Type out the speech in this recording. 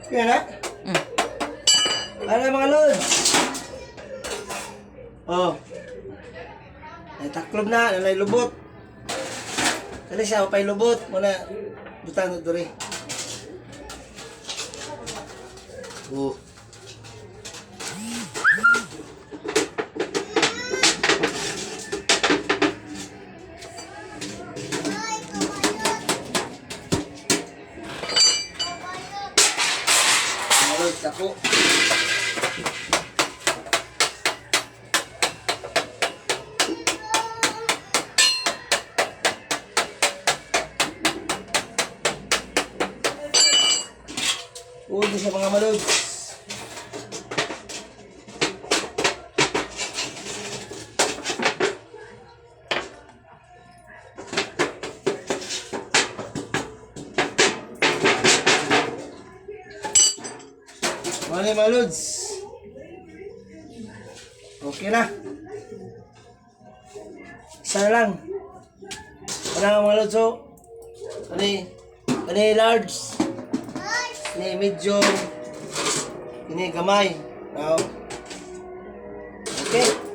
Yan na. Ano, mga lods? Oh. Ay taklob na, nanay lubot. Kali siya pay lubot muna butang na diri. Oh. Mga lods, ako. Uod sa mga malods. Mga mga lods. Okay na. Isa na lang. Wala nga, mga lods. Oh. Ani, ani large. Ini medium. Ini gamay. Now. Okay.